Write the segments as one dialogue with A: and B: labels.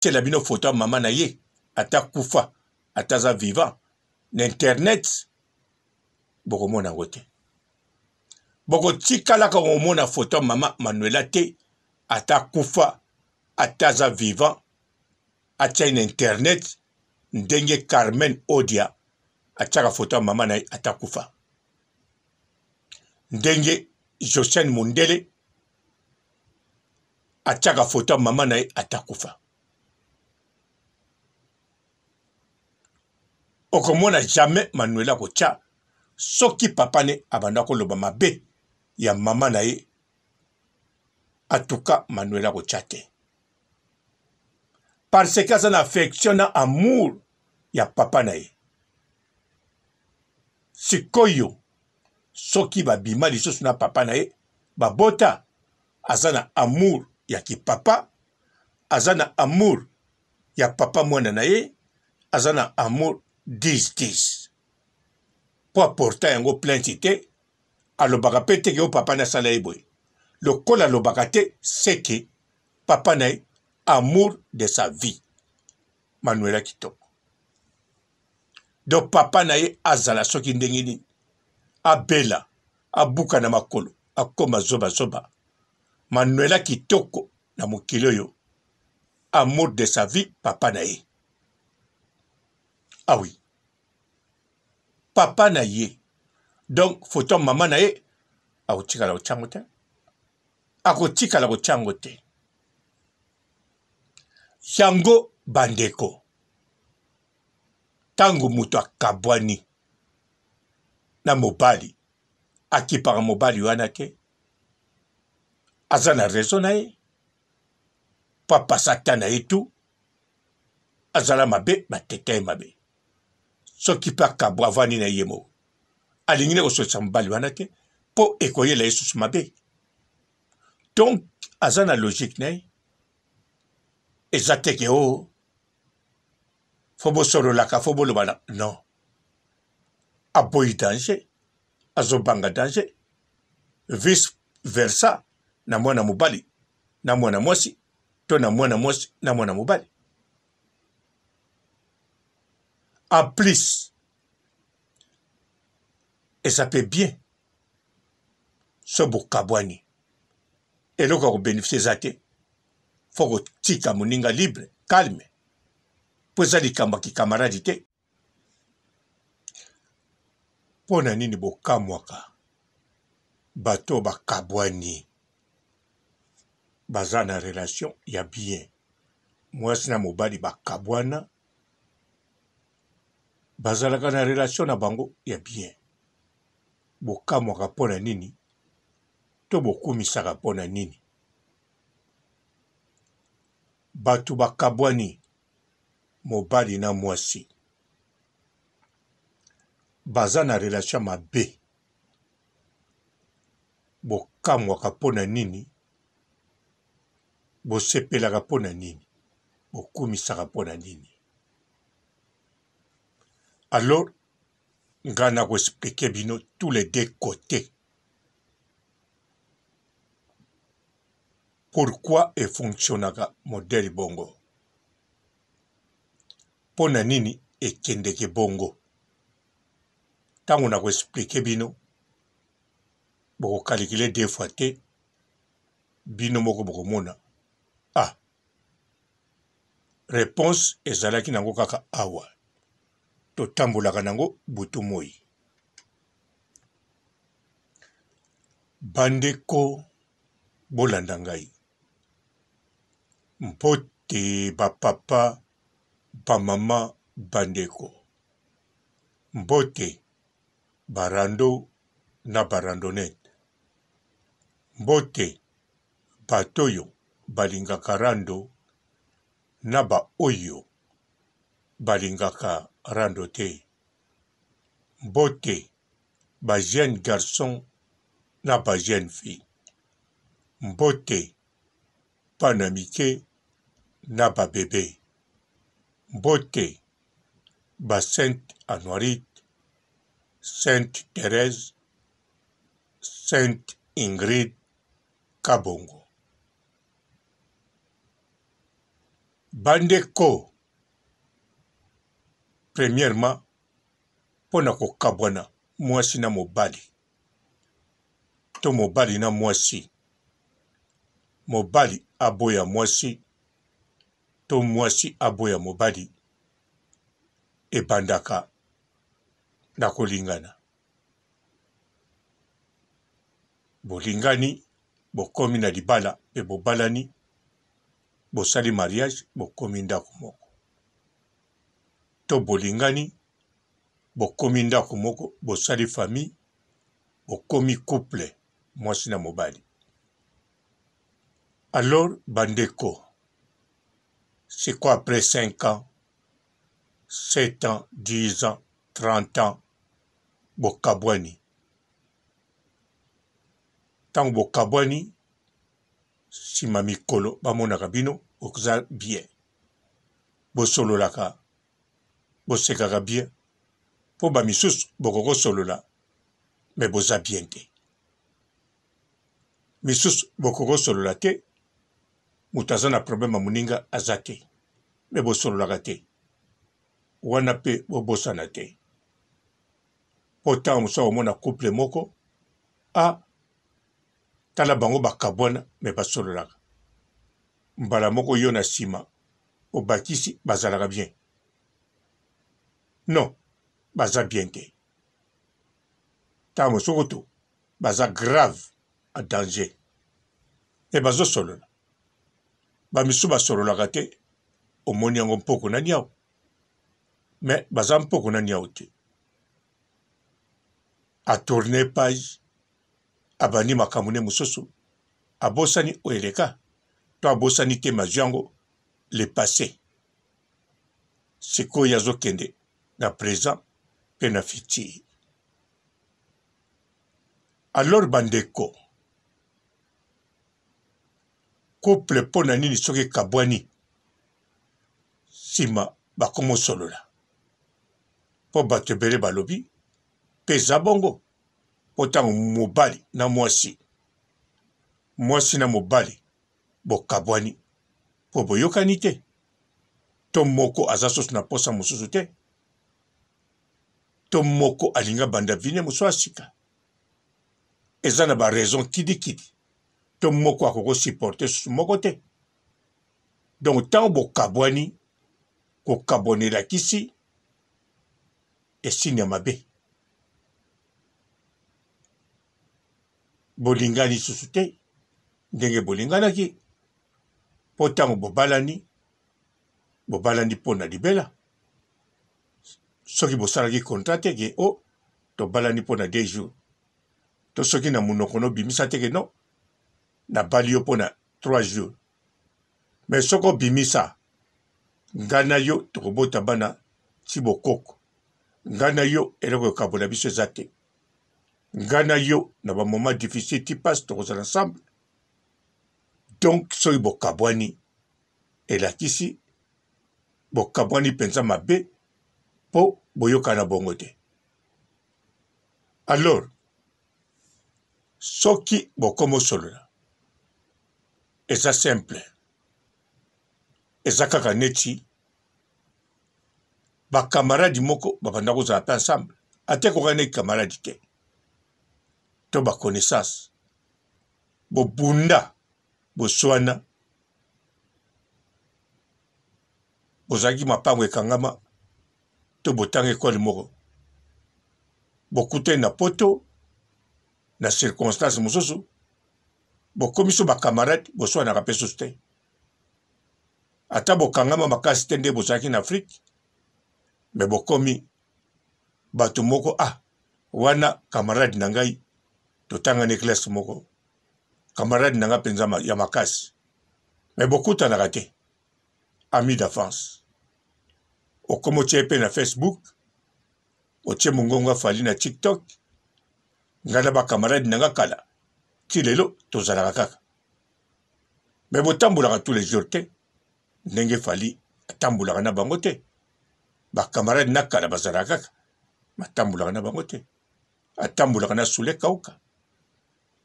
A: Tiela bino photo ya mama na ye ata kufa ata aza vivant na internet bokomona yango te. Bokotikalaka komona photo ya mama Manuela te ata kufa ata aza vivant atia ye na internet ndenge Carmen Odia atiaka photo ya mama na ye ata kufa ndenge Josiane Mundele atiaka foto ya mama na ye ata kufa. Okomona jamais Manuela kotia soki papa ne abanda koloba mabe ya mama na ye atuka Manuela kotia te parce que aza na affection na amour ya papa na ye. Sikoyo soki babima lisusu na papa na ye babota aza na amour ya kipapa aza na amour ya papa mwana na ye aza na amour 10 10 mpo aporta yango plainte te alobaka mpe te ke o papa nasala ye boye lokola alobaka te seke papa na ye amour de sa vie manuela kitoko donc papa na ye azala soki ndenge nini abela abuka na makolo akoma zoba zoba manuela kitoko na mokili oyo amour de sa vie papa na ye ah oui papa na ye donc photo mama na ye akotikala kotyango te akotikala kotyango te yango bandeko ntango moto akabwani na mobali akipaka mobali wana te aza na raison na ye mpo apasa ata na ye tu azala mabe bateta ye mabe soki mpe akabwa avandi na ye moko alingi nde kosolisa mobali wana te mpo ekoyela ye susu mabe donc aza na logique na ye eza te ke o oh, fo bosololaka fo bolobana non aboyi danger azobanga danger vice versa na mwana mobali na mwana mwasi to na mwana mwasi na mwana mobali en plus eza mpe bien so bokabwani eloko ya kobeneficie eza te fo kotika moninga libre calme mpo eza likambo ya kikamaradi te Mpo na nini bokamwaka bato oyo bakabwani baza na relation ya bien? Mwasi na mobali bakabwana bazalaka na relation na bango ya bien. Bokamwaka mpo na nini to bokumisaka mpo na nini? Bato bakabwani mobali na mwasi baza na relation ya mabe bokamwaka mpo na nini bosepelaka mpo na nini bokumisaka mpo na nini alors ngai nako expliquer bino tous les deux cotes Pourquoi e fonctionnaka modèle bongo? Mpo na nini ekendeke bongo? Tango nako expliquer bino, boko calculer deux fois te, bino moko bokomona ah reponse ezalaki nango kaka awa totambolaka nango butu moi. Bandeko bolanda ngai. Mbote ba papa, ba mama, ba ndeko. Mbote ba rando na ba randonnette. Mbote bato oyo balingaka rando na ba oyo balingaka rando te. Mbote ba jeunes garçons na ba jeunes filles. Mbote bana mike na ba bebes. Mbote ba Sainte Anuarite, Sainte Therèse, Sainte Ingrid Kabongo. Bandeko, premièrement, mpo na kokabwana mwasi na mobali to mobali na mwasi, mobali aboya mwasi to mwasi aboya mobali, ebandaka na kolingana. Bolingani, bokomi na libala mpe bobalani, bosali mariage, bokomi ndako moko. To bolingani, bokomi ndako moko, bosali famille, bokomi couple mwasi na mobali. Alors bandeko, c'est quoi après 5 ans, 7 ans, 10 ans, 30 ans, bokabwani. Ntango bokabwani, nsima mikolo bamonaka bino boza bien, bosololaka, bosekaka bien, mpo ba misusu bokoki kosolola me boza bien te. Misusu bokoki kosolola te, moto aza na problème ya moninga aza te, me bosololaka te. Wana mpe bobosana te, mpo ntango mosusu akomona couple moko a tala bango bakabwana me basololaka mbala moko, yo na nsima obakisi bazalaka bien. Non, baza bien te. Ntango mosusu kutu baza grave a danger me bazosolola. Bamisusu basololaka te, omoni yango mpoko na niau, me baza mpoko na niau te. Atourne page, abandi makambo ne mosusu, abosani oyo eleka to abosani te, mazwi yango le passé. Sikoyo azokende na présent mpe na futur. Alors bandeko, couple mpo na nini soki ekabwani nsima bakomosolola? Mpo bato ebele balobi mpe eza bongo, mpo ntango mobali na mwasi, mwasi na mobali bokabwani mpo boyokani te, to moko aza susu na mposa mosusu te, to moko alingi abanda vine mosusu ya sika, eza na ba raison kidikidi, to moko akoki supporter susu moko te. Donc ntango bokabwani, kokabwana elakisi esini ya mabe, bolingani susu te ndenge bolinganaki, mpo ntango bobalani, bobalani mpo na libela. Soki bosalaki contrat te ke o oh, tobalani mpo na deux jours, to soki na monoko nobimisa te ke non, nabali yo mpo na trois jours, mais soki obimisa ngai na yo tokobota bana ti bokoko, ngai na yo eloko ekabola biso eza te, ngai na yo na ba moment difficile ti passe tokozala ensemble. Donc soki bokabwani elakisi bokabwani mpenza mabe, mpo boyokana bongo te. Alors soki bokomosolola eza simple, eza kaka neti bakamaradi moko babanda kozala mpe ensemble, ata ekokani neti kamaradi te to baconnaissance, bobunda boswana, bozalaki mapango ekangama to botanga ekole moko, bokutani na poto na circonstance mosusu, bokomi so bakamarade, boswanaka mpe susu te, ata bokangama makasi te nde bozalaki na Afrique, me bokomi bato moko. Ah, wana camarade na ngai, totangani classe moko, camarade na ngai mpenza ya makasi, me bokutanaka te, ami d'avance. Okomi otie mpe na Facebook, otie mongongo afali na TikTok, ngai na bakamarade na ngai kala ti lelo tozalaka kaka, me botambolaka tous les jours te ndenge Fali atambolaka na bango te. Bakamarade na kala bazalaka kaka, batambolaka na bango te, atambolaka na Sule Kauka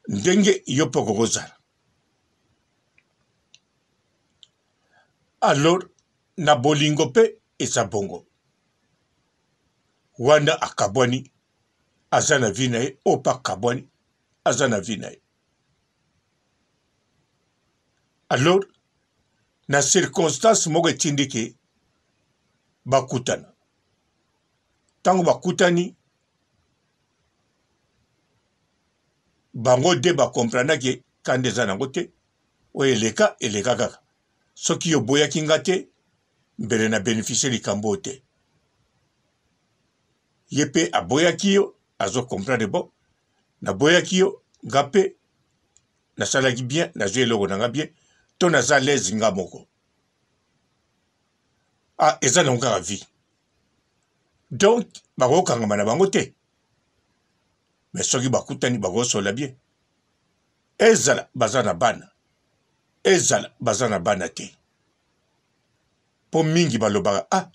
A: ndenge yo mpe okokozala. Alors Na bolingo mpe eza bongo. Wana akabwani aza na vie na ye, oyo mpe akabwani aza na vie na ye. Alors na circonstance moko etindi ke bakutana. Ntango bakutani bango de ba comprendre ke kanda eza nango te, oyo eleka eleka kaka. Soki yo oboyaki nga te mbele na beneficie likambo oyo te. Ye pe aboyaki yo azo comprendre bon naboyaki yo nga pe nasalaki bien nazwi eloko na nga bien to naza l'aise nga moko. Ah eza nango kaka vie. Donc bakokangama na bango te. Mais soki bakutani bakosola bien. Ezala baza na bana, ezala baza na bana te. Po mingi balobaka ah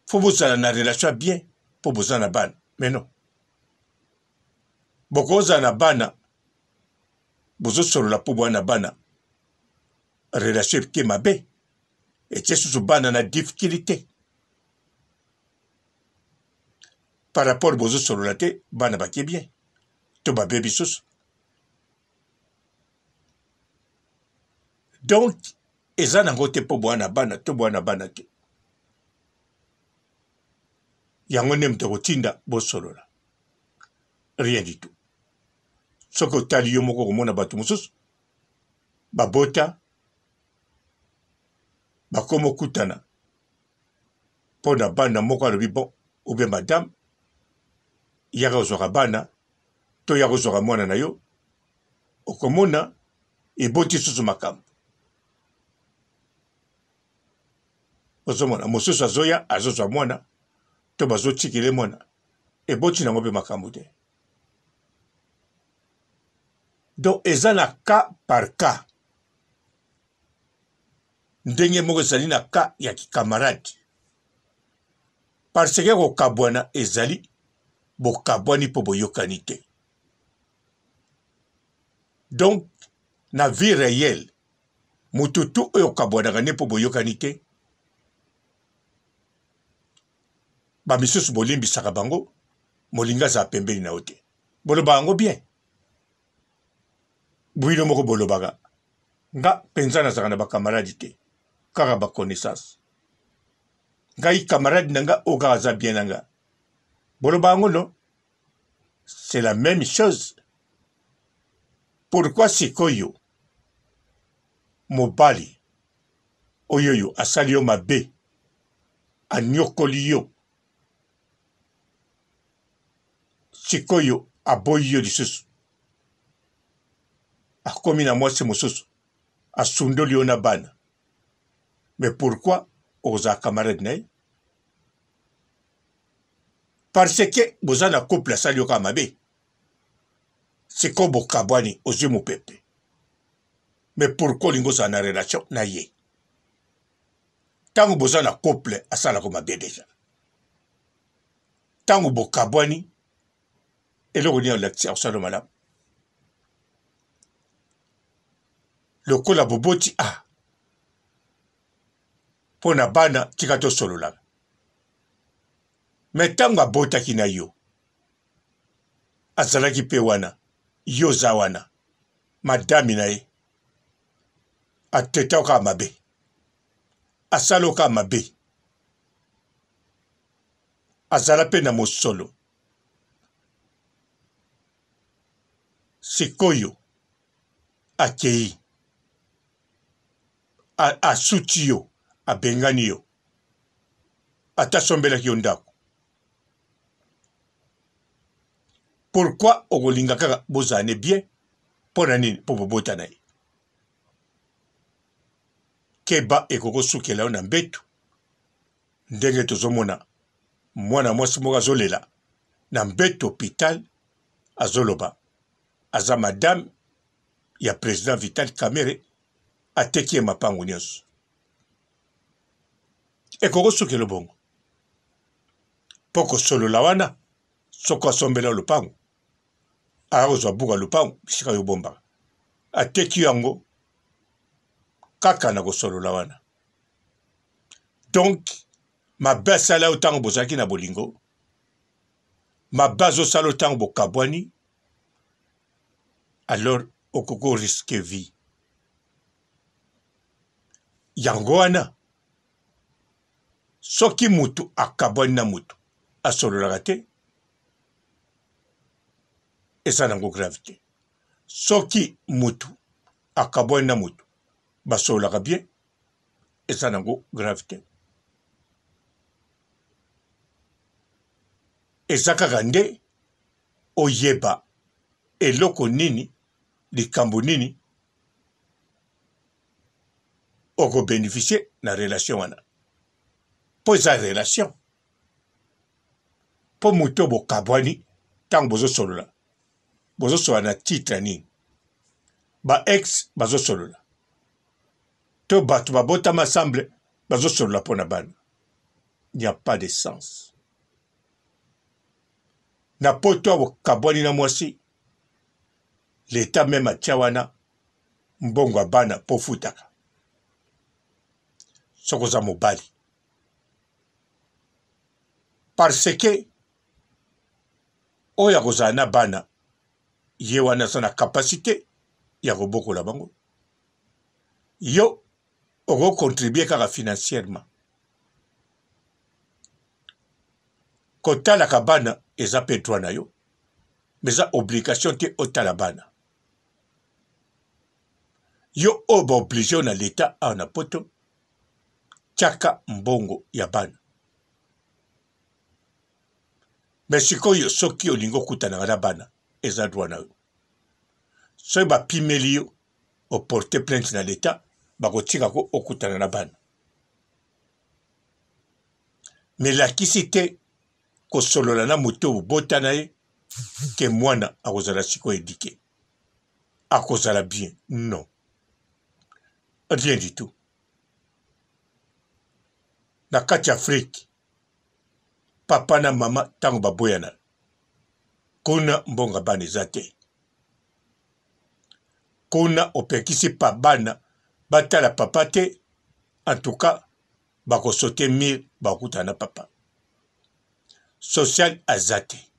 A: faut bozala na relation ya bien po boza na bana. Mais non. Bokozala na bana bozosolola po boza na bana relation eke mabe etie susu bana na difficulté par rapport bozosolola te bana bake bien to babebi susu donc eza nango te mpo boa na bana to boa na bana te yango nde moto akotinda bosolola rien du tout soki otali yo moko okomona bato mosusu babota bakoma okutana mpo na bana moko alobi bon ou bien madame yaka kozwaka bana to yaka kozwaka mwana na yo okomona eboti susu makambo ozomona mosusu azoya azozwa mwana to bazotikele mwana eboti nango mpe makambo te donc eza na cas par cas ndenge moko ezali na cas ya kikamarade parce que kokabwana ezali bokabwani mpo boyokani te donc na vie réelle moto tu oyo okabwanaka nde mpo boyokani te bamisusu bolimbisaka bango molinga azala pembeni na yo te boloba yango bien bino moko bolobaka nga mpenza nazalaka na bakamaradi te kaka baconnaissance ngai camarade na nga oyo kaka aza bien na nga boloba yango no c'est la même chose pourquoi sikoyo mobali oyoyo asali yo mabe anyokoli yo sikoyo aboyi yo lisusu akomi na mwasi mosusu asundoli yo na bana mais pourquoi okozala camarade na ye parce que boza na couple asali yo kaka mabe sikoyo bokabwani ozwi mopepe mais pourquoi olingi ozala na relation na ye ntango boza na couple asalako mabe deja ntango bokabwani eloko nini olakisi akosala malamu lokola boboti a ah. mpo na bana tika tosololaka me ntango abotaki na yo azalaki mpe wana yo oza wana madami na ye ateta kaka mabe asala kaka mabe azala mpe na mosolo sikoyo akei asuti yo abengani yo ata asombelaki yo ndako pourquoi okolinga kaka bozala ne bien mpo na nini mpo bobota na ye keba ekokosukela yo na mbetu ndenge tozomona mwana mwasi moko azolela na mbetu hopital azoloba aza madame ya president Vital Kamerhe ateki ye mapango nyonso ekokosukela bongo mpo kosolola wana soko asombela lopango akozwa buka lopango bisika yo bombaka ateki yango Kaka na kosolola wana. Donc, mabe asala yo ntango bozalaki na bolingo, mabe azosala yo ntango bokabwani, alors okoki oriske vie. Yango wana, soki mutu akabwani na mutu, asololaka te, eza nango grave te. Soki mutu akabwani na mutu, basololaka bien, eza nango grave te. Eza kaka nde oyeba eloko nini, likambo nini oko beneficier na relation wana, mpo eza relation. Mpo moto bokabwani, ntango bozosolola, bozosolola na titre nini? Ba ex bazosolola to bato babotama ensemble bazosolola mpo na bana? Il n'y a pas de sens. Na poto bokabwani na mwasi, leta meme atia wana mbongo ya bana mpo ofutaka soki oza mobali, parce que oyo akozala na bana ye wana aza na capacité ya kobokola bango. Yo okocontribue kaka financièrement. Kotalaka bana eza mpe droit na yo, mais eza obligation te otala bana. Yo oyo ba oblige yo na leta awa na poto, tiaka mbongo ya bana. Mais sikoyo soki olingi okutanaka na bana, eza droit na yo. Soki bapimeli yo oporte plainte na leta, bakotika ko okutana na bana. Mais elakisi te kosolola na moto obota na ye ke mwana akozala sikoyo edike, akozala bien. Non, rien du tout. Na kati ya Afrique, papa na mama ntango baboyana, kuna mbongo bana eza te. Kuna opekisi pa bana batala papa te, en tout cas bakosote mur, bakokutana na papa. Social aza te.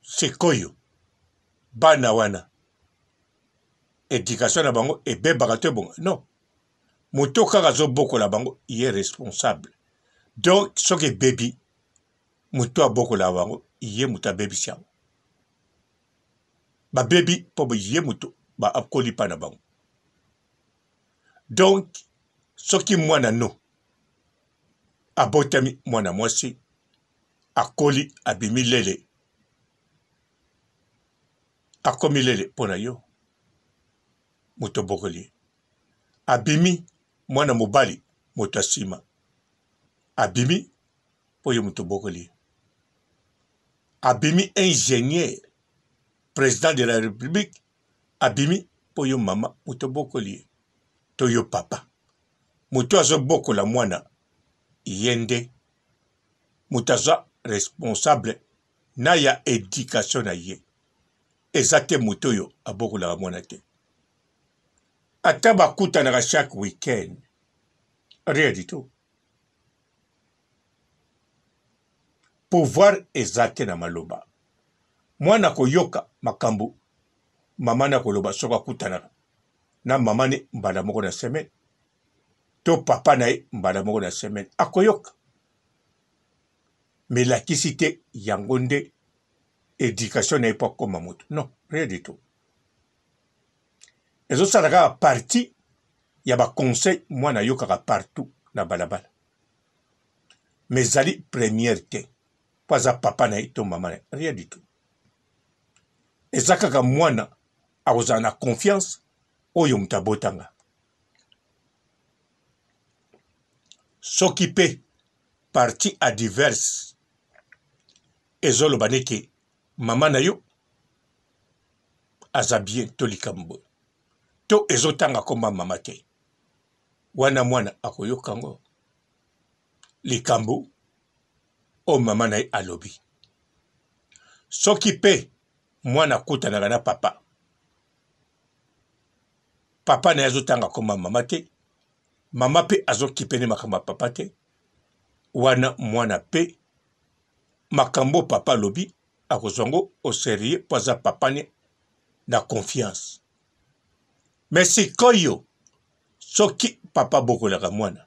A: Sikoyo bana wana education na bango ebebaka to ebonga? Non, moto kaka azobokola bango ye responsable. Donc soki ebebi, moto abokola bango ye moto abebisi yango. Babebi mpo ye moto akoli mpa na bango. Donc soki mwana no abotami mwana mwasi, akoli abimi lele, akomi lele mpo na yo moto obokoli ye. Abimi mwana mobali, moto ya nsima abimi mpo yo moto obokoli ye. Abimi ingénieur, président de la république, abimi mpo yo mama moto obokoli ye, to yo papa. Moto azobokola mwana ye nde moto aza responsable na ya education na ye. Eza te moto oyo abokolaka mwana te. Ata bakutanaka chaque week-end, rien du tout. Pouvoir eza te na maloba. Mwana akoyoka makambo mama na koloba soki akutanaka na mama ne mbala moko na semaine to papa na ye mbala moko na semaine, akoyoka. Mais elakisi te yango nde education na ye mpo akoma moto. Non, rien du tout. Ezosala kaka partie ya ba conseil mwana ayokaka partout na balabala. Mais ezali première te mpo aza papa na ye to mama na ye, rien du tout. Eza kaka mwana akozala na confiance oyo moto abotanga. Soki mpe partie a diverse ezoloba neke mama na yo aza bien to likambo boye to ezotanga komba mama te, wana mwana akoyoka yango likambo oyo mama na ye alobi. Soki mpe mwana akutanaka na papa. Papa na ye azotanga koma mama te, mama mpe azokipe ne makambo ya papa te. Wana mwana mpe makambo papa alobi akozwa yango au sérieux mpo aza papa ne na confiance. Mais sikoyo soki papa abokolaka mwana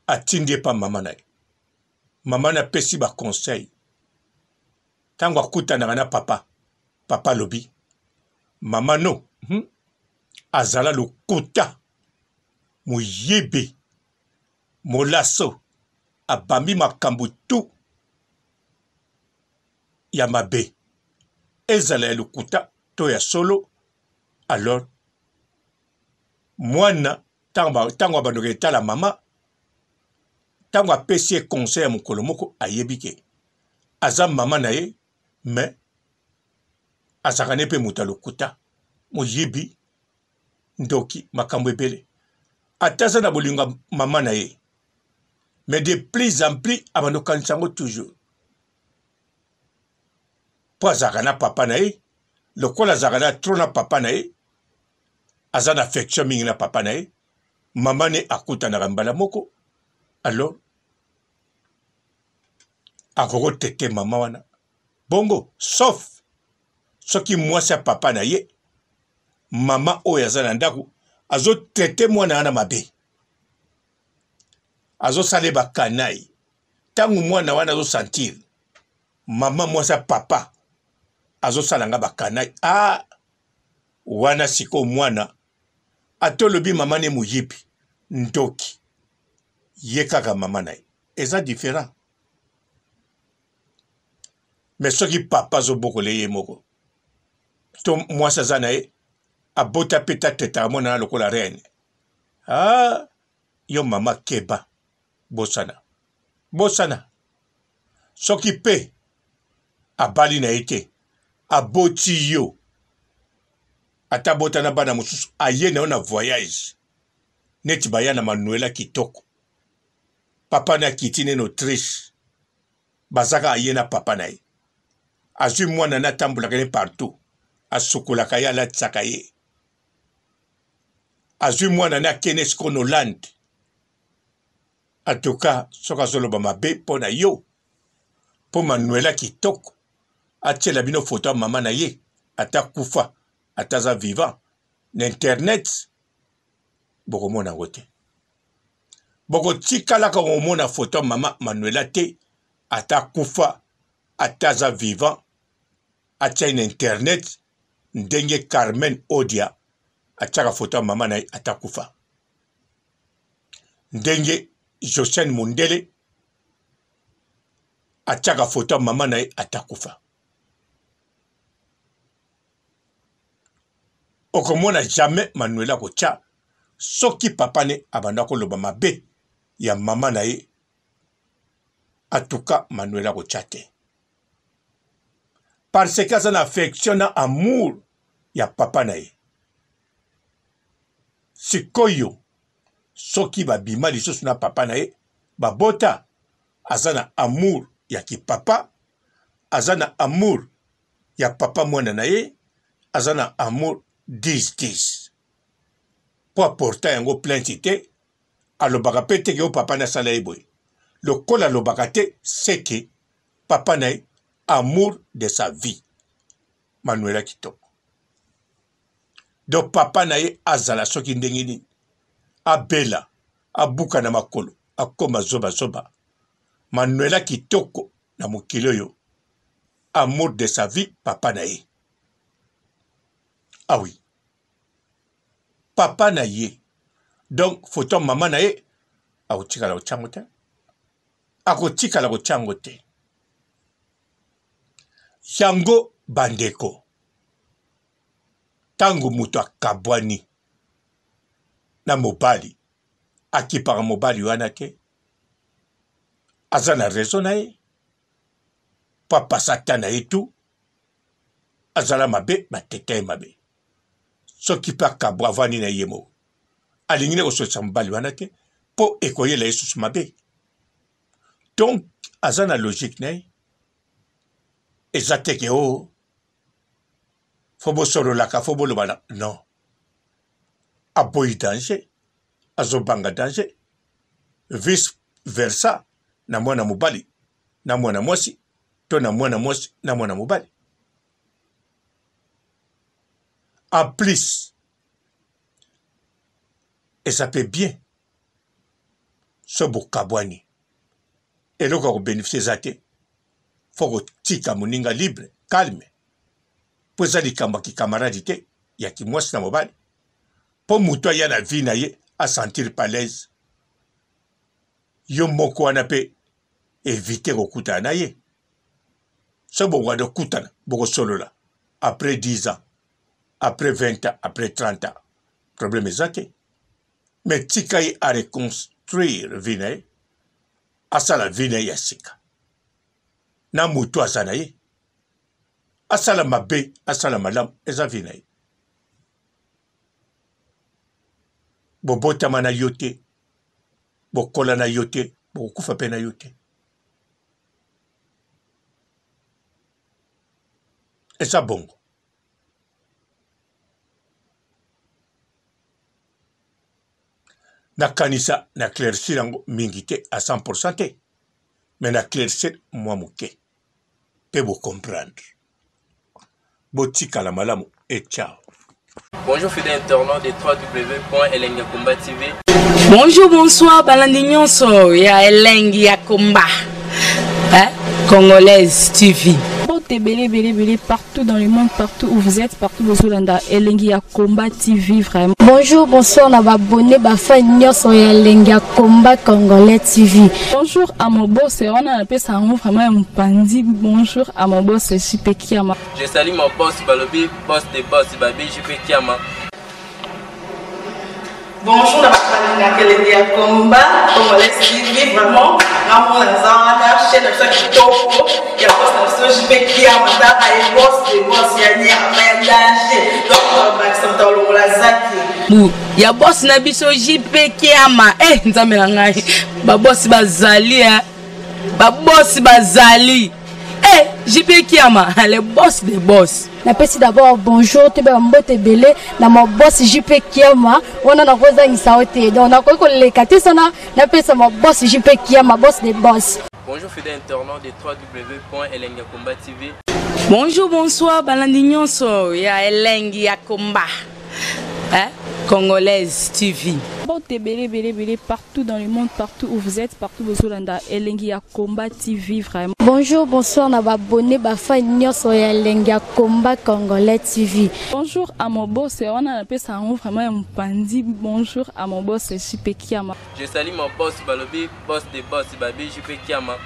A: atindi ye pa mama na ye, mama na apesi ba conseil, ntango akutanaka na papa, papa alobi mama no azala lokuta, moyibi, molaso, abambi makambo tu ya mabe, ezala ya lokuta to ya solo. Alors mwana ntango abandaka etala mama, ntango apesi ye conseil ya mokolo moko, ayebi ke aza mama na ye, mais azalaka ne mpe moto ya lokuta, moyibi, ndoki, makambo ebele. Ata aza na bolingo ya mama na ye, mais de plus en plus abanda kokanisa yango toujours, mpo azalaka na papa na ye. Lokola azalaka na trop na papa na ye, aza na affection mingi na papa na ye, mama ne akutanaka mbala moko, alors akoki kotete mama wana bongo, sauf soki mwasi ya papa na ye, mama oyo aza na ndako, azotraite mwana wana mabe, azosala ye bakanai. Ntango mwana wana azosentir mama mwasi ya papa azosala nga bakanai, ah, wana sikoyo mwana ata olobi mama ne moyibi, ndoki, ye kaka mama na ye eza différent. Mais soki papa azobokola ye moko to mwasi aza na ye, abota mpe tatetaka mwana na lokola reine, ah, yo mama keba, bosana, bosana. Soki mpe abali na ye te, aboti yo, ata abota na bana mosusu, aye na yo na voyage neti baya na Manuela kitoko, papa na akiti nene Autriche, bazaka aye na papa na ye, azwi mwana na atambolaka ye partout, asukolaka ye, alatisaka ye, azwi mwana na akende sikoyo na Hollande. En tout cas soki azoloba mabe mpo na yo, mpo Manuela kitoko atiela bino foto ya mama na ye, ata kufa ata aza vivant, na internet bokomona yango te, bokotikalaka komona foto ya mama Manuela te, ata kufa ata aza vivant, atia ye na internet ndenge Carmen Odia atiaka foto ya mama na ye ata kufa, ndenge Josiane Mundele atiaka foto ya mama na ye ata kufa. Okomona jamais Manuela akotia soki papa ne abanda koloba mabe ya mama na ye, atuka Manuela akotia te, parce que aza na affection na amour ya papa na ye. Sikoyo soki babima lisusu na papa na ye, babota, aza na amour ya kipapa, aza na amour ya papa mwana na ye, aza na amour 10 10 mpo aporta yango plainte te, alobaka mpe te ke o papa nasala ye boye. Lokola alobaka te, seke papa na ye amour de sa vie. Manuela kitoko. Donc papa na ye azala soki ndenge nini, abela, abuka na makolo, akoma zoba zoba. Manuela kitoko na mokili oyo, amour de sa vie papa na ye. Ah oui. Papa na ye. Donc photo mama na ye akotikala kotia yango te. Akotikala kotia yango te. Yango bandeko, ntango moto akabwani na mobali, akipaka mobali wana te, aza na raison na ye, mpo apasa ata na ye tu, azala mabe, bateta ye mabe. Soki mpe akabwa avandi na ye moko, alingi nde kosolisa mobali wana te, mpo ekoyela ye susu mabe. Donc aza na logique na ye, eza te ke o oh, fo bosololaka, fo bolobana, non. Aboyi danger, azobanga danger. Vice versa na mwana mobali na mwana mwasi to na mwana mwasi na mwana mobali. En plus, eza mpe bien so bokabwani eloko ya kobeneficie eza te fo kotika moninga libre calme mpo eza likambo ya kikamaradi te ya kimwasi na mobali mpo moto aya na vie na ye asentir pas l'aise yo moko wana mpe evite kokutana na ye soki bokokanda kokutana bokosolola après 10 ans après 20 ans après 30 ans problème eza te mais tika ye a reconstruire vie na ye asala vie na ye ya sika na moto aza na ye asala mabe asala malamu eza vie na ye bobotama na yo te bokola na yo te bokokufa mpe na yo te eza bongo nakanisa na claircir yango mingi te à 100 te mais na claircir mwa moke mpe bocomprendre botikala malamu et ciao.
B: Bonjour fidèles internautes de www.elengiyakomba TV.
C: Bonjour, bonsoir, balandi nyonso ya Elengi ya Komba. Hein? Congolaise TV.
D: Mbote ebele ebele ebele partout dans le monde, partout où vous êtes, partout bozolanda Elengi ya Combat TV vraiment.
E: Bonjour, bonsoir na ba abonné ba fan nyonso ya Elengi ya Combat Congolais TV.
D: Bonjour à mon boss, wana napesa yango vraiment ya mopanzi. Bonjour à mon boss JP Kiama.
B: Je salue mon boss Balobi, boss de boss Babi JP Kiama.
F: Bonjour na bato balingaka elengi ya combat congolais TV vraiment ngamona naza wana chaîne na biso ya kitoko ya boss na biso JP Kiama tala ye boss de boss ya nyama ya danger donc bakisa moto alongola zaki
C: bu ya boss na biso JP Kiama eh nzambe na ngai ba boss bazali eh ba boss bazali eh JP Kiama le boss de boss.
E: Napesi d'abord bonjour toyeba mbote ebele na ma boss JP Kiama wana nakozangisa yo te donc nakoki koleka te sana napesa ma boss JP Kiama boss de boss.
B: Bonjour fidèles internautes de www.elengiyakomba TV.
C: Bonjour, bonsoir, balandi nyonso ya Elengi ya Komba. Hein? Congolaise TV.
D: Mbote ebele ebele ebele partout dans le monde, partout où vous êtes, partout bozolanda Elengi ya Combat TV vraiment.
E: Bonjour, bonsoir na ba abonné ba fan nyonso ya Elengi ya Combat Congolais TV.
D: Bonjour à mon boss, wana napesa yango vraiment ya mopanzi. Bonjour à mon boss JP Kiama.
B: Je salue mon boss Balobi, boss de boss Babi JP Kiama.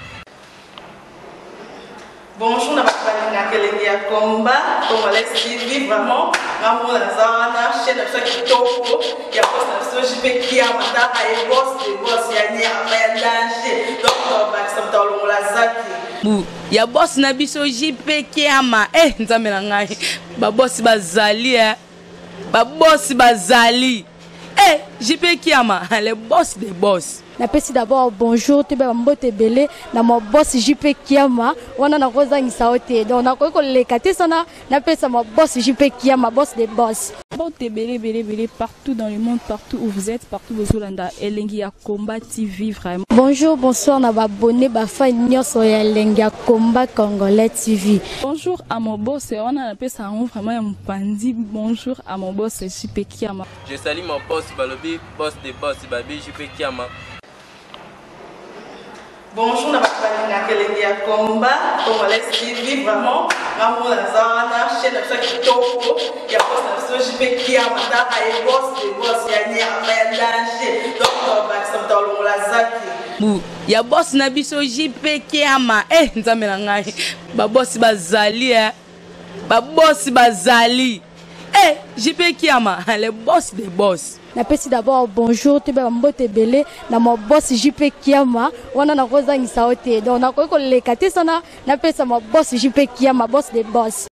F: Bonjour na bato balingaka elengi ya combat congolais TV vraiment ngamona naza wana chaîne na biso ya kitoko ya boss na biso JP Kiama tala ye boss de boss ya nyama ya danger donc bakisa moto alongola zaki
C: bu ya boss na biso JP Kiama eh nzambe na ngai ba boss bazali eh ba boss bazali eh JP Kiama le boss de boss.
E: Napesi d'abord bonjour toyeba mbote ebele na ma boss JP Kiama wana nakozangisa yo te donc nakoki koleka te sana napesa ma boss JP Kiama boss de boss.
D: Mbote ebele ebele ebele partout dans le monde, partout où vous êtes, partout bozolanda Elengi ya Combat TV vraiment.
E: Bonjour, bonsoir na ba abonné ba fan nyonso ya Elengi ya Combat Congolais TV.
D: Bonjour à mon boss, wana napesa yango vraiment ya mopanzi. Bonjour à mon boss JP Kiama.
B: Je salue mon boss Balobi, boss de boss Babi JP Kiama.
F: Bonjour na bato balingaka elengi ya combat congolais TV vraiment ngamona naza wana chaîne na biso ya kitoko ya boss na biso JP Kiama tala ye boss de boss ya nyama ya danger donc bakisa moto alongola zaki
C: bu ya boss na biso JP Kiama eh nzambe na ngai ba boss bazali eh ba boss bazali eh JP Kiama le boss de boss.
E: Napesi d'abord bonjour toyeba mbote ebele na ma boss JP Kiama wana nakozangisa yo te donc nakoki koleka te sana napesa ma boss JP Kiama boss de boss.